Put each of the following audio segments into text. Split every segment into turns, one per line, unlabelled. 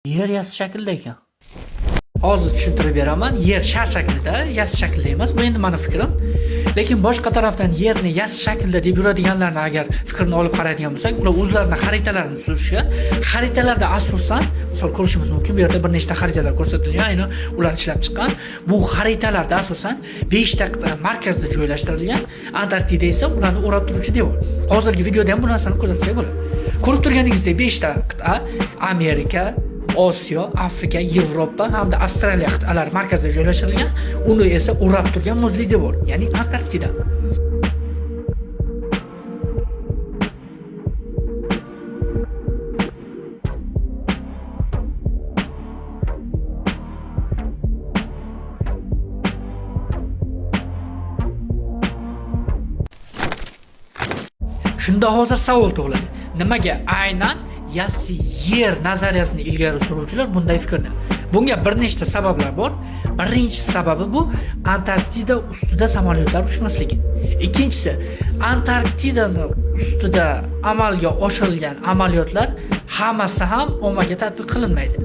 Yer yassi shaklda ekan. Hozir tushuntirib beraman. Yer shar shaklida, yassi shaklda emas. Bu endi meni fikrim. Lekin boshqa tarafdan yerni yassi shaklda deb yuradiganlarni agar fikrini olib qaraydigan bo'lsak, ular o'zlarini xaritalarini tuzishgan. Xaritalarda asosan, misol ko'rishimiz mumkin, bu yerda bir nechta xaritalar ko'rsatilgan, aynan ular ishlab chiqqan. Bu xaritalarda asosan 5 ta qit'a markazda joylashtirilgan, Antarktida esa ularni o'rab turuvchi devor. Hozirgi videoda ham bu narsani kuzatsak bo'ladi. Ko'rib turganingizdek 5 ta qit'a Amerika, Osiyo, Afrika, Yevropa hamda Avstraliya qit'alari markazida joylashtirilgan, uni esa o'rab turgan muzli devor, ya'ni Antarktida. Shunda hozir savol tug'iladi. Nimaga aynan yassi yer nazariyasini ilgari suruvchilar bunday fikrda? Bunga bir nechta sabablar bor. Birinchi sababi bu Antarktida ustida samolyotlar uchmasligi. Ikkinchisi, Antarktidani ustida amalga oshirilgan amaliyotlar hammasi ham ommaga tatbiq qilinmaydi.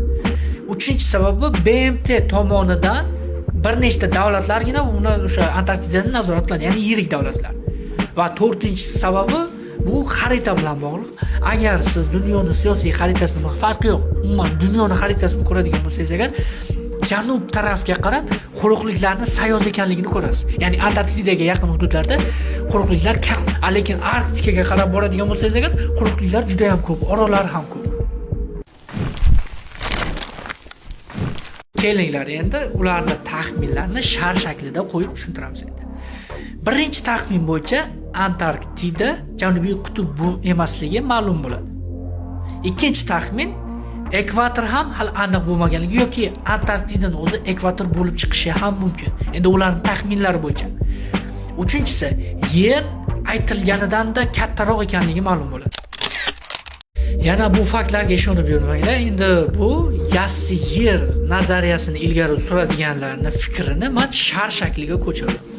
Uchinchi sababi BMT tomonidan bir nechta davlatlargina uni o'sha Antarktidani nazorat qiladi, ya'ni yirik davlatlar. Va to'rtinchi sababi bu xarita bilan bog'liq. Agar siz dunyoni siyosiy xaritasini farqi yo'q, umuman dunyoni xaritasini ko'radigan bo'lsangiz agar janub tarafga qarab quruqliklarni sayoz ekanligini ko'rasiz. Ya'ni Antarktidaga yaqin hududlarda quruqliklar kam, lekin Arktikaga qarab boradigan bo'lsangiz agar quruqliklar juda ham ko'p, orollar ham ko'p. Kelinglar endi ularni taxminlarini shar shaklida qo'yib tushuntiramiz endi. Birinchi taxmin bo'yicha Antarktida Janubiy qutb bu emasligi ma'lum bo'ladi. Ikkinchi taxmin ekvator ham hali aniq bo'lmaganligi yoki Antarktidani o'zi ekvator bo'lib chiqishi ham mumkin. Endi ularning taxminlari bo'yicha. Uchinchisi, yer aytilganidan-da kattaroq ekanligi ma'lum bo'ladi. Yana bu faktlarga ishonib yurmanglar. Endi bu yassi yer nazariyasini ilgari suradiganlarning fikrini men shar shakliga ko'chirdim.